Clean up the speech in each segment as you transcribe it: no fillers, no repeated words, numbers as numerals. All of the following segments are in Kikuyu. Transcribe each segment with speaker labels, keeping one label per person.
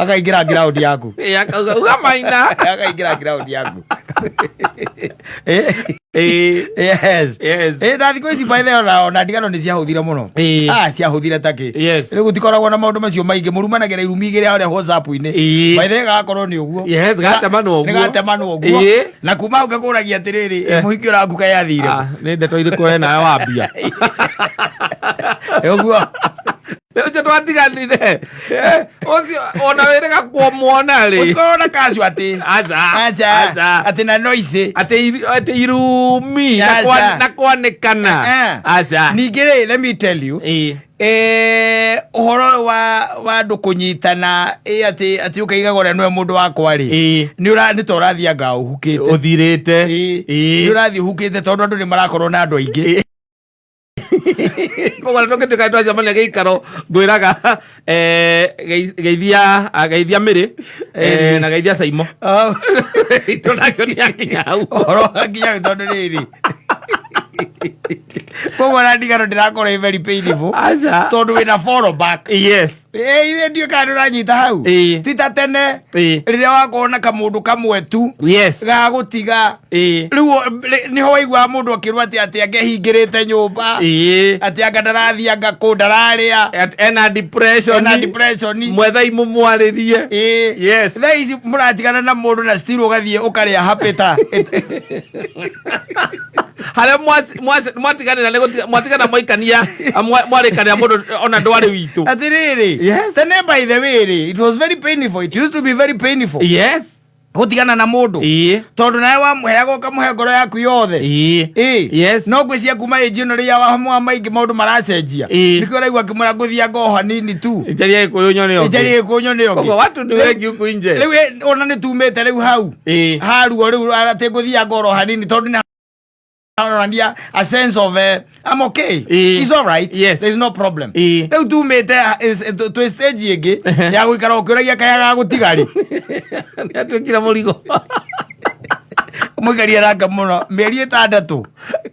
Speaker 1: Akaingĩra ground yaku.
Speaker 2: Ĩ, akauga uga maina.
Speaker 1: Akaingĩra ground yaku. Eh,
Speaker 2: Ĩ.
Speaker 1: Yes.
Speaker 2: Yes.
Speaker 1: Eh, na thikũ ici by the way, ona ndigano nĩ ciahũthire mũno.
Speaker 2: Ĩ.
Speaker 1: Ah, ciahũthire takĩ.
Speaker 2: Yes.
Speaker 1: Rĩu gũtikoragwo na maũndũ macio maingĩ, mũrumanagĩra irumi igĩrĩ harĩa WhatsApp-inĩ.
Speaker 2: Ĩ.
Speaker 1: By the way, gakorwo nĩ ũguo.
Speaker 2: Yes, gatemanwo ũguo.
Speaker 1: Nĩ gatemanwo ũguo.
Speaker 2: Ĩ.
Speaker 1: Na kuma hau ngakũragia atĩrĩrĩ,
Speaker 2: Eh.
Speaker 1: mũhiki ũraku kaĩ athire.
Speaker 2: Ah, nĩ ndeto irĩkũ we nawe wambia?
Speaker 1: Ũguo.
Speaker 2: Nĩ ũcio twatiganire. Eh, ũcio ona wĩrĩga kuomuona rĩ.
Speaker 1: Gũtikoragwo na casualty.
Speaker 2: Aca.
Speaker 1: Aca.
Speaker 2: Aca.
Speaker 1: Atĩ na noise.
Speaker 2: Atĩ irumi na
Speaker 1: Aca.
Speaker 2: na kwanĩkana.
Speaker 1: Eh.
Speaker 2: Aca.
Speaker 1: Ningĩ rĩ, let me tell you.
Speaker 2: Ĩ.
Speaker 1: Ũhoro ũyũ wa andũ kũnyitana atĩ ũkaigaga ũrĩa nĩwe mũndũ wakwa rĩ,
Speaker 2: Ĩ.
Speaker 1: nĩ ta ũrathianga ũhukĩte.
Speaker 2: Ũthirĩte.
Speaker 1: Ĩ.
Speaker 2: Ĩ.
Speaker 1: Nĩ ũrathiĩ ũhukĩte tondũ andũ nĩ marakorwo na andũ aingĩ.
Speaker 2: Koguo tũngĩtuĩka twacemania gĩikaro ngwĩraga geithia geithia Mĩrĩ na geithia Saimo.
Speaker 1: Oh.
Speaker 2: Introduction yakinya hau.
Speaker 1: Ũhoro wakinya tondũ rĩrĩ, koguo na ndigano ndĩrakorwo ĩ very painful
Speaker 2: Aca.
Speaker 1: tondũ wĩna follow back.
Speaker 2: Yes.
Speaker 1: Ithe ndiũĩ kana nĩ ũranyita hau.
Speaker 2: Ĩ.
Speaker 1: Ti ta tene
Speaker 2: Ĩ.
Speaker 1: rĩrĩa wakorwo na kamũndũ kamwe tu
Speaker 2: Yes.
Speaker 1: gagũtiga.
Speaker 2: Ĩ.
Speaker 1: Rĩu nĩho waiguaga mũndũ akĩrwo atĩ angehingĩrĩte nyũmba,
Speaker 2: Ĩ.
Speaker 1: atĩ anga ndarathianga kũ, ndararĩa.
Speaker 2: Ena depression.
Speaker 1: Ena depression.
Speaker 2: Mwethai mũmwarĩrie.
Speaker 1: Ĩ.
Speaker 2: Yes.
Speaker 1: Thaa ici mũratigana na mũndũ na still ũgathiĩ ũkarĩa happy ta
Speaker 2: Harĩa mwatiganĩra nĩ mwatigana mwaikania mwarĩkanĩra mũndũ ona ndwarĩ witũ.
Speaker 1: Atĩrĩrĩ,
Speaker 2: Yes.
Speaker 1: tene by the way rĩ, it was very painful, it used to be very painful
Speaker 2: Yes.
Speaker 1: gũtigana na mũndũ,
Speaker 2: Ĩ.
Speaker 1: tondũ nawe wamũheaga ũkamũhe ngoro yaku yothe.
Speaker 2: Ĩ.
Speaker 1: Ĩ.
Speaker 2: Yes.
Speaker 1: No ngwĩciria kuma ĩnji ĩno rĩrĩa wa maingĩ maũndũ maracenjia,
Speaker 2: Ĩ.
Speaker 1: nĩkĩo ũraigua ngĩmwĩra ngũthianga o hanini tu.
Speaker 2: Njaria gĩkũyũ nyone ũngĩ.
Speaker 1: Njarie gĩkũyũ nyone ũngĩ.
Speaker 2: Koguo watu nĩ wengi huku nje.
Speaker 1: Rĩu ona nĩ tumĩte rĩu hau
Speaker 2: Ĩ.
Speaker 1: haruo rĩu atĩ ngũthianga oro hanini tondũ nĩ haronania a sense of I'm okay.
Speaker 2: Ĩ.
Speaker 1: It's all right.
Speaker 2: Yes.
Speaker 1: There's no problem.
Speaker 2: Ĩ.
Speaker 1: Rĩu tumĩte twĩ stage ĩngĩ ya gũikara ũkĩũragia kaya gagũtiga rĩ.
Speaker 2: Nĩ atuĩkire mũrigo.
Speaker 1: Mũikaria ranga mũno mĩeri 6.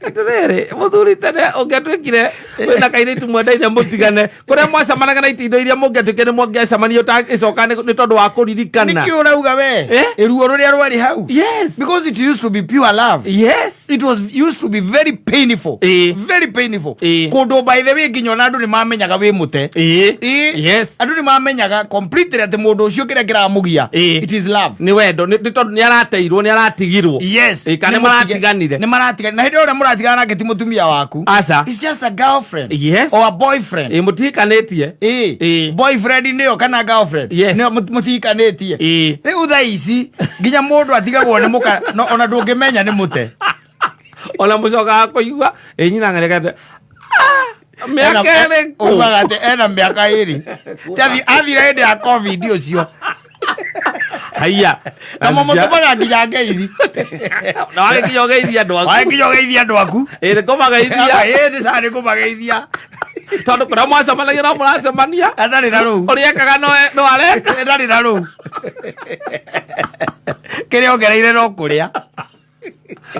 Speaker 2: Atĩrĩrĩ, mũthuri, tene ũngĩatuĩkire wĩna kairĩtu mwendaine mũtigane, kũrĩa mwacemanaga na itindo iria mũngĩatuĩkire nĩ mũngĩacemania ũtagĩcoka nĩ tondũ wa kũririkana.
Speaker 1: Nĩkĩ ũrauga we?
Speaker 2: Eh?
Speaker 1: Ruo rũrĩa rwarĩ hau.
Speaker 2: Yes.
Speaker 1: Because it used to be pure love.
Speaker 2: Yes.
Speaker 1: It was used to be very painful.
Speaker 2: Ĩ.
Speaker 1: Very painful.
Speaker 2: Ĩ.
Speaker 1: Kũndũ by the way nginya ona andũ nĩ mamenyaga wĩ mũte.
Speaker 2: Ĩ.
Speaker 1: Ĩ.
Speaker 2: Yes.
Speaker 1: Andũ nĩ mamenyaga completely atĩ mũndũ ũcio kĩrĩa kĩramũgia.
Speaker 2: Ĩ.
Speaker 1: It is love.
Speaker 2: Nĩ wendo, nĩ tondũ nĩ arateirwo, nĩ aratigirwo.
Speaker 1: Yes.
Speaker 2: Ĩ, kana nĩ
Speaker 1: Nĩ mũtige-
Speaker 2: maratiganire.
Speaker 1: Nĩ maratiganire. Na hĩndĩ ĩrĩa mũratigana nake ti mũtumia waku.
Speaker 2: Aca.
Speaker 1: It's just a girlfriend.
Speaker 2: Yes.
Speaker 1: Or a boyfriend.
Speaker 2: Ĩ, mũtihikanĩtie.
Speaker 1: Ĩ.
Speaker 2: Ĩ.
Speaker 1: Boyfriend nĩyo kana girlfriend.
Speaker 2: Yes.
Speaker 1: Nĩyo mũtihikanĩtie.
Speaker 2: Ĩ.
Speaker 1: Rĩu thaa ici nginya mũndũ atigagwo nĩ mũka no ona ndũngĩmenya nĩ mũte.
Speaker 2: Ona mũcokaga kũigua ĩ nyina ng'erekete mĩaka ĩrĩkũ?
Speaker 1: Ugaga atĩ ena mĩaka 2. Athire hĩndĩ ya COVID ũcio.
Speaker 2: Haiya.
Speaker 1: Na mũmũtũmaga nginya ngeithi.
Speaker 2: Na wagĩkinya ũgeithia andũ aku.
Speaker 1: Wagĩkinya ũgeithia andũ aku.
Speaker 2: Ĩ, nĩ kũmageithia.
Speaker 1: Ĩ, nĩ sawa, nĩ kũmageithia.
Speaker 2: Tondũ kũrĩa mwacemanagia no mũracemania.
Speaker 1: Atarĩ na rũu.
Speaker 2: Ũrĩa ekaga no areka.
Speaker 1: Ndarĩ na rũu. Kĩrĩa ongereire no kũrĩa.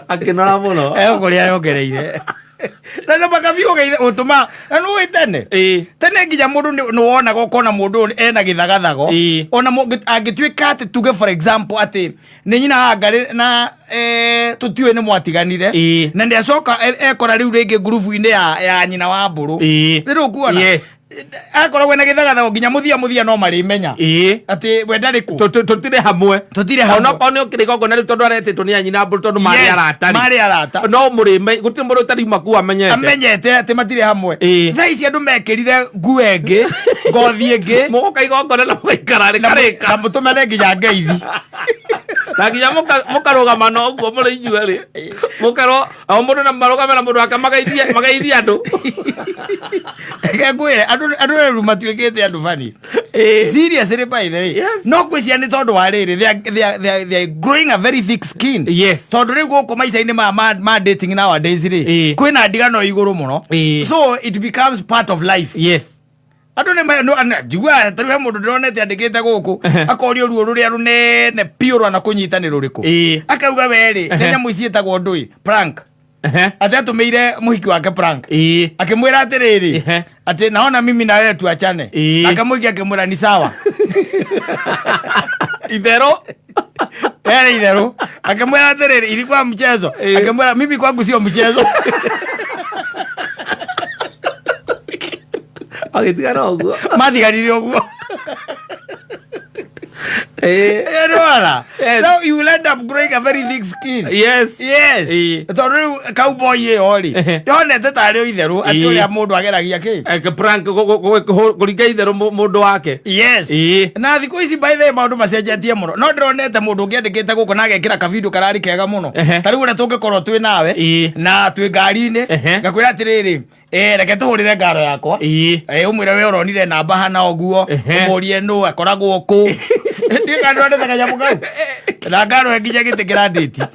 Speaker 2: Akĩnora mũno.
Speaker 1: Ekũrĩa yongereire. Na nĩ mpaka biũ ũgeithe ũtũma na nĩ ũĩ tene.
Speaker 2: Ĩ.
Speaker 1: Tene nginya mũndũ nĩ wonaga ũkona mũndũ ũyũ ena gĩthagathago.
Speaker 2: Ĩ.
Speaker 1: Ona angĩtuĩka atĩ tuge for example atĩ nĩ nyina wa Ngarĩ na tũtiũĩ nĩ mwatiganire.
Speaker 2: Ĩ.
Speaker 1: Na nĩ acoka ekora rĩu rĩngĩ ngurubu-inĩ ya nyina wa mbũrũ.
Speaker 2: Ĩ.
Speaker 1: Nĩ ũkuona?
Speaker 2: Yes.
Speaker 1: Akoragwo ena gĩthagathago nginya mũthia mũthia no marĩmenya.
Speaker 2: Ĩ.
Speaker 1: Atĩ we ndarĩ kũ.
Speaker 2: Tũtirĩ hamwe.
Speaker 1: Tũtirĩ hamwe.
Speaker 2: Onokorwo nĩ ũkĩrĩ igongona rĩu tondũ aretĩtwo nĩ anyina mbũrũ tondũ marĩ
Speaker 1: Yes,
Speaker 2: arata rĩ.
Speaker 1: marĩ arata.
Speaker 2: No mũrĩme gũtirĩ mũndũ ũtariuma kuu amenyete.
Speaker 1: Amenyete atĩ matirĩ hamwe.
Speaker 2: Ĩ.
Speaker 1: Thaa ici andũ mekĩrire nguo ĩngĩ, ngothi ĩngĩ.
Speaker 2: Mũgoka igongona na mũgaikara rĩkarĩka.
Speaker 1: Na mũtũmane nginya ngeithi.
Speaker 2: Na nginya mũkarũgama no ũguo mũrĩ inyuerĩ. Mũkerwo o mũndũ na marũgame na mũndũ wake mageithie andũ.
Speaker 1: Reke ngwĩre, andũ rĩu matuĩkĩte andũ bani.
Speaker 2: Ĩ.
Speaker 1: Seriously, by the way.
Speaker 2: Yes.
Speaker 1: No ngwĩciria nĩ tondũ wa rĩrĩ, they are growing a very thick skin.
Speaker 2: Yes.
Speaker 1: Tondũ rĩu gũkũ maica-inĩ ma dating nowadays rĩ,
Speaker 2: Ĩ.
Speaker 1: kwĩna ndigano igũrũ mũno.
Speaker 2: Ĩ.
Speaker 1: So it becomes part of life.
Speaker 2: Yes.
Speaker 1: Andũ nĩ njiguaga ta rĩu he mũndũ ndĩronete andĩkĩte gũkũ akorio ruo rũrĩa rũnene biũ rwana kũnyita nĩ rũrĩkũ.
Speaker 2: Ĩ.
Speaker 1: Akauga we rĩ, nĩ nyamũ ici ciĩtagwo ndũĩ prank. Atĩ atũmĩire mũhiki wake prank. Akĩmwĩra atĩrĩrĩ, atĩ naona mimi na wewe tuachane. Nake mũhiki akĩmwĩra ni sawa.
Speaker 2: Itherũ.
Speaker 1: Ere itherũ. Akĩmwĩra atĩrĩrĩ, ilikuwa mchezo. Akĩmwĩra mimi kwangu sio mchezo.
Speaker 2: Agĩtigana ũguo.
Speaker 1: Mathiganire ũguo. Nĩwona? So you will end up growing a very thick skin. Yes. Tondũ rĩu cowboy ĩyo rĩ, yonete tarĩ o itherũ atĩ ũrĩa mũndũ ageragia kĩ.
Speaker 2: Prank kũringa itherũ mũndũ wake.
Speaker 1: Yes. Na thikũ ici by the way maũndũ macenjetie mũno. No ndĩronete mũndũ ũngĩ andĩkĩte gũkũ na agekĩra kavideo kararĩ kega mũno. Ta rĩu ũrĩa tũngĩkorwo twĩ nawe na twĩ ngari-inĩ, ngakwĩra atĩrĩrĩ, reke tũhũrĩre ngaro yakwa. Ũmwĩre we ũronire namba hana ũguo, ũmũrie nũ akoragwo kũ. Ndiũĩ kana nĩwonete kanyamũ kau. Na ngaro ĩyo nginya gĩtĩ kĩrandĩti.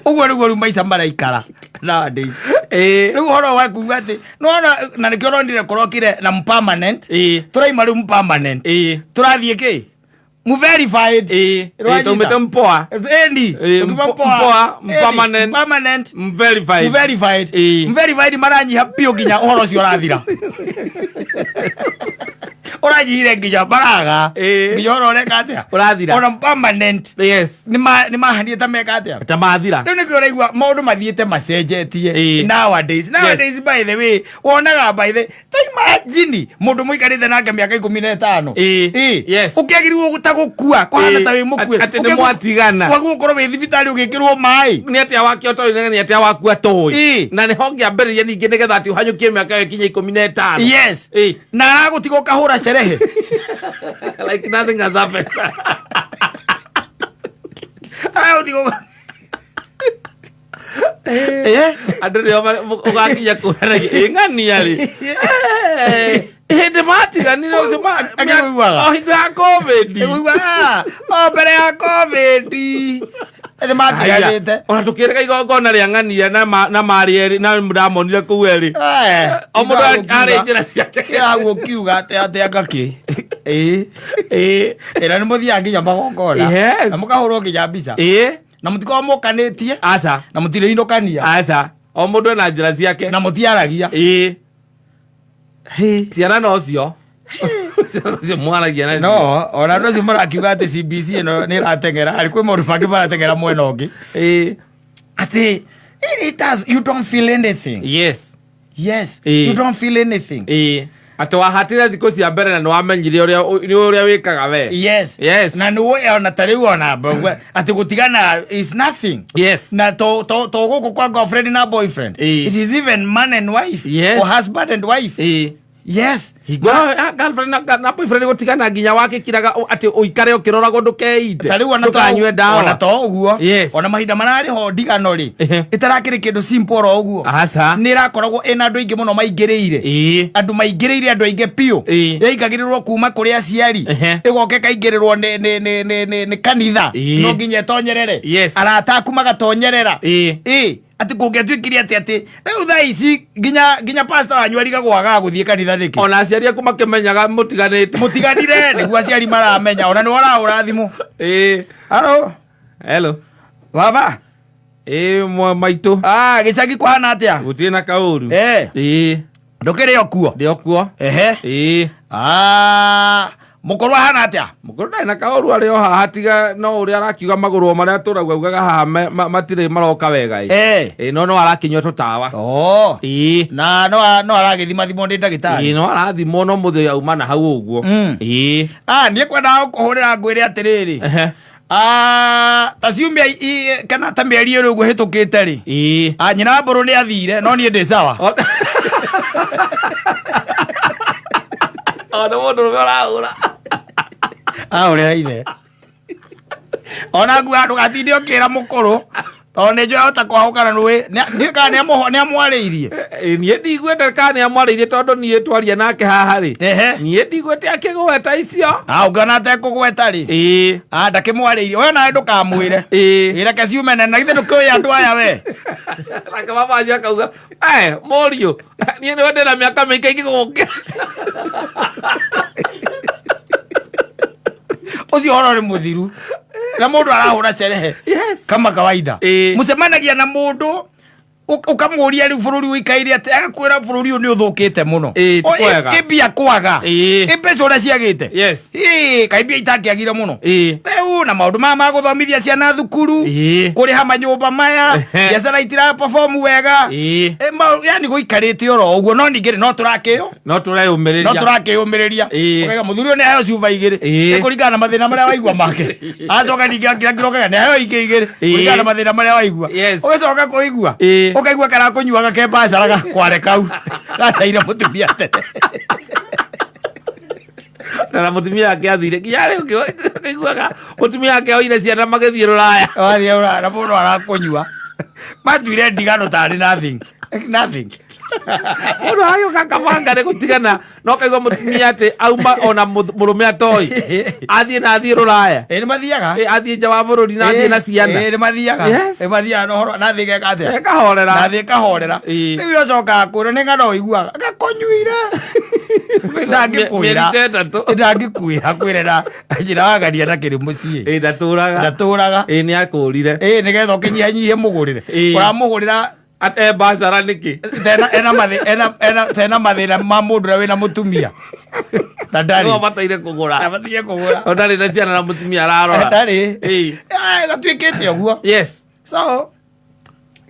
Speaker 1: Ũguo nĩguo rĩu maica maraikara nowadays. Rĩu ũhoro wa kuga atĩ nĩwona na nĩkĩo ũronire kũrokire na permanent. Tũraima rĩu permanent. Tũrathiĩ kĩ? Mu-verified. Nĩwanyita?
Speaker 2: Taumĩte mpoa.
Speaker 1: Ĩni. Tũkiuma mpoa.
Speaker 2: Mpoa,
Speaker 1: Ĩni,
Speaker 2: permanent.
Speaker 1: Permanent.
Speaker 2: Verified.
Speaker 1: Verified. Verified maranyiha biũ nginya ũhoro ũcio ũrathira. Ũranyihire nginya maraga. Nginya ũhoro ũreka atĩa?
Speaker 2: Ũrathira.
Speaker 1: Ona permanent. Nĩ mahanire ta meka atĩa?
Speaker 2: Ta mathira.
Speaker 1: Rĩu nĩkĩo ũraigua maũndũ mathiĩte macenjetie nowadays. Nowadays by the way, wonaga by the ta imagine mũndũ mũikarĩte nake mĩaka 15. Ũkĩagĩrĩirwo ta gũkua kũhana ta wĩ mũkue.
Speaker 2: Atĩ nĩ mwatigana.
Speaker 1: Wagĩrĩirwo gũkorwo wĩ thibitarĩ ũgĩkĩrwo maĩ.
Speaker 2: Nĩ atĩa wake ũtoĩ na nĩ atĩa wakua toĩ. Na nĩho ngĩambĩrĩria ningĩ nĩgetha atĩ ũhanyũkie mĩaka ĩyo ĩkinye 15.
Speaker 1: Na aragũtiga ũkahũra cerehe.
Speaker 2: Like nothing has happened.
Speaker 1: Aragũtiga ũka-
Speaker 2: Andũ nĩo ũgakinya kũranagia ĩ ng'ania rĩ. Hĩndĩ matiganire ũcio
Speaker 1: Akĩiguaga.
Speaker 2: o hingo ya COVID.
Speaker 1: Ĩguigua, o mbere ya COVID nĩ matiganĩte.
Speaker 2: Ona tũkĩrĩka igongona rĩa ng'ania na marĩ erĩ na ndamonire kũu erĩ. O mũndũ arĩ njĩra ciake.
Speaker 1: Kĩraguo kiuga atĩ atĩ anga kĩ. Ĩra nĩ mũthiaga nginya magongona. Na mũkahũrwo nginya mbica. Na mũtikoragwo mũkanĩtie.
Speaker 2: Aca.
Speaker 1: Na mũtirĩinũkania.
Speaker 2: Aca. O mũndũ ena njĩra ciake.
Speaker 1: Na mũtiaragia.
Speaker 2: Ciana nocio. Ciana nocio mwaragia nacio.
Speaker 1: No, ona andũ acio marakiuga atĩ CBC ĩno nĩ ĩrateng'era, harĩ kwĩ maũndũ mangĩ marateng'era mwena ũngĩ. Atĩ it does, you don't feel anything. Yes, you don't feel anything.
Speaker 2: Atĩ wahatire thikũ cia mbere na nĩ wamenyire nĩ ũrĩa wĩkaga we.
Speaker 1: Na nĩ ũĩ ona ta rĩu ona atĩ gũtigana is nothing. Na to gũkũ kwa girlfriend na boyfriend. It is even man and wife. Or husband and wife.
Speaker 2: Hingo ĩyo, girlfriend na boyfriend gũtigana nginya wakĩkiraga atĩ ũikare ũkĩroragwo ndũkeite.
Speaker 1: Ta rĩu ona to-
Speaker 2: Ndũkanyue ndawa.
Speaker 1: ona to ũguo. Ona mahinda mararĩ ho ndigano rĩ, ĩtarakĩrĩ kĩndũ simple oro ũguo.
Speaker 2: Aca.
Speaker 1: Nĩ ĩrakoragwo ĩna andũ aingĩ mũno maingĩrĩire. Andũ maingĩrĩire andũ aingĩ biũ. Yaingagĩrĩrwo kuma kũrĩ aciari. Ĩgoka ĩkaingĩrĩrwo nĩ kanitha. No nginya ĩtonyerere. Arata aku magatonyerera. Atĩ kũngĩatuĩkire atĩ atĩ rĩu thaa ici nginya pastor wanyu arigagwo agaga gũthiĩ kanitha nĩkĩ?
Speaker 2: Ona aciari aku makĩmenyaga mũtiganĩte.
Speaker 1: Mũtiganire nĩguo aciari maramenya ona nĩwe ũrahũra thimũ. Hello.
Speaker 2: Hello.
Speaker 1: Baba.
Speaker 2: Maitũ.
Speaker 1: Gĩcagi kũhana atĩa?
Speaker 2: Gũtirĩ na kaũru.
Speaker 1: Ndũkĩrĩ o kuo?
Speaker 2: Ndĩ o kuo.
Speaker 1: Mũkũrũ ahana atĩa?
Speaker 2: Mũkũrũ ndarĩ na kaũru arĩ o haha tiga no ũrĩa arakiuga magũrũ o marĩa atũraga augaga haha matirĩ maroka wega ĩ. No no arakĩnyua tũtawa.
Speaker 1: Na no aragĩthima thimwo nĩ ndagĩtarĩ.
Speaker 2: No arathimwo no mũthĩ auma na hau ũguo.
Speaker 1: Niĩ kwendaga gũkũhũrĩra ngwĩre atĩrĩrĩ. Ta ciumia kana ta mĩeri ĩrĩ ũguo ĩhĩtũkĩte rĩ. Nyina wa Mbũrũ nĩ athire, no niĩ ndĩ sawa.
Speaker 2: O nĩ mũndũ ũrũme ũrahũra.
Speaker 1: Ahũrĩra ithe. Ona nguo ndũgatinde ũkĩra mũkũrũ. Tondũ nĩ njũĩ ahota kwahũkana nĩũĩ. Ndiũĩ kana nĩ amwarĩirie.
Speaker 2: Niĩ ndiguĩte kana nĩ amwarĩirie tondũ niĩ twaria nake haha rĩ. Niĩ ndiguĩte akĩgweta icio.
Speaker 1: Ũngĩona atekũgweta rĩ. Ndakĩmwarĩirie. We nawe ndũkamwĩre. Reke ciume nene. Na githĩ ndũkĩũĩ andũ aya we?
Speaker 2: Nake baba wanyu akauga, mũriũ, niĩ nĩwe ndĩna mĩaka mĩingĩ ingĩgũkĩra.
Speaker 1: Ũcio ũhoro nĩ mũthiru. Na mũndũ arahũra cerehe. Kama kawaida. Mucemanagia na mundu ukamuria riu bururi uikaire ati agakwira bururi uyu ni uthukite muno.
Speaker 2: Ĩĩ, ti
Speaker 1: O,
Speaker 2: kwega.
Speaker 1: ĩ mbia kwaga.
Speaker 2: Ĩĩ.
Speaker 1: Ĩ mbeca uria ciagite. Ĩĩ, kaĩ mbia itakĩagire muno. Rĩu na maũndũ maya ma gũthomithia ciana thukuru, kũrĩha manyũmba maya, biacara itira perform wega. Ĩ, yani gũikarĩte oro ũguo, no ningĩ rĩ, no tũrakĩo
Speaker 2: No tũreyũmĩrĩria.
Speaker 1: No tũrakĩyũmĩrĩria. Ũkaiga mũthuri ũyũ nĩ aheo cuba igĩrĩ. Nĩ kũringana na mathĩna marĩa waigua make. Acoka ningĩ akira kĩrokaga nĩ aheo ingĩ igĩrĩ, kũringana na mathĩna marĩa waigua. Ũgĩcoka kũigua, ũkaigua karakũnyuaga ke mbacara gakware kau gataire mũtumia tene.
Speaker 2: Na mũtumia wake athire nginya rĩu ũkĩiguaga mũtumia wake oire ciana magĩthiĩ rũraya.
Speaker 1: Wathiĩ ũraya na mũndũ arakũnyua matuire ndigano tarĩ nothing nothing.
Speaker 2: Mũndũ agĩũka kabanga nĩ gũtigana no kaigua mũtumia atĩ auma ona mũrũme atoi athiĩ na athiĩ rũraya.
Speaker 1: Ĩ, nĩ mathiaga.
Speaker 2: Ĩ, athiĩ nja wa bũrũri na athiĩ na ciana.
Speaker 1: Ĩ, nĩ mathiaga. Nĩ mathiaga na ũhoro na thĩ geka atĩa?
Speaker 2: Ĩkahorera.
Speaker 1: Na thĩ ĩkahorera. Rĩu ũcokaga kwĩrwo nĩ ng'ano ũiguaga gakũnyuire. Ndangĩkwĩra.
Speaker 2: Mĩeri ta 3.
Speaker 1: Ndangĩkwĩra kwĩre na njĩra wagaria na kĩrĩ mũciĩ.
Speaker 2: Ĩ, ndatũraga.
Speaker 1: Ndatũraga.
Speaker 2: Ĩ, nĩ akũrire.
Speaker 1: Ĩ, nĩgetha ũkĩnyihanyihie mũgũrĩre. Ũramũgũrĩra
Speaker 2: Ate mbacara nĩkĩ?
Speaker 1: Tena ena mathĩ ena ena tena mathĩna ma mũndũ ũrĩa wĩna mũtumia. Na ndarĩ.
Speaker 2: Nĩwe ũbataire kũgũra.
Speaker 1: Abataire kũgũra.
Speaker 2: O ndarĩ na ciana na mũtumia ararora.
Speaker 1: Ndarĩ.
Speaker 2: Ĩ.
Speaker 1: Gatuĩkĩte ũguo. So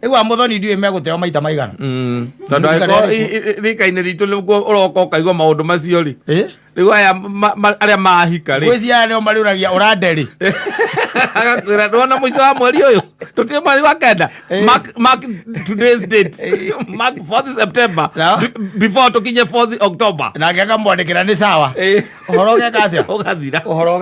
Speaker 1: rĩu a Mũthoni ndiũĩ megũteo maita maigana.
Speaker 2: Tondũ
Speaker 1: Ndirikana
Speaker 2: angĩkorwo
Speaker 1: rĩu.
Speaker 2: rika-inĩ ritũ nĩguo ũroka ũkaigua maũndũ macio rĩ.
Speaker 1: Ĩ?
Speaker 2: Rĩu aya arĩa mahika rĩ.
Speaker 1: Ngwĩciria nĩo marĩũragia ũrande rĩ.
Speaker 2: Agakwĩra ndwona mũico wa mweri ũyũ. Tũtirĩ mweri wa 9. Mark today's date. Mark 4th September.
Speaker 1: No.
Speaker 2: Before tũkinye 4th October.
Speaker 1: Nake akamwandĩkĩra nĩ sawa. Ũhoro ũgeka atĩa?
Speaker 2: Ũgathira.
Speaker 1: Ũhoro.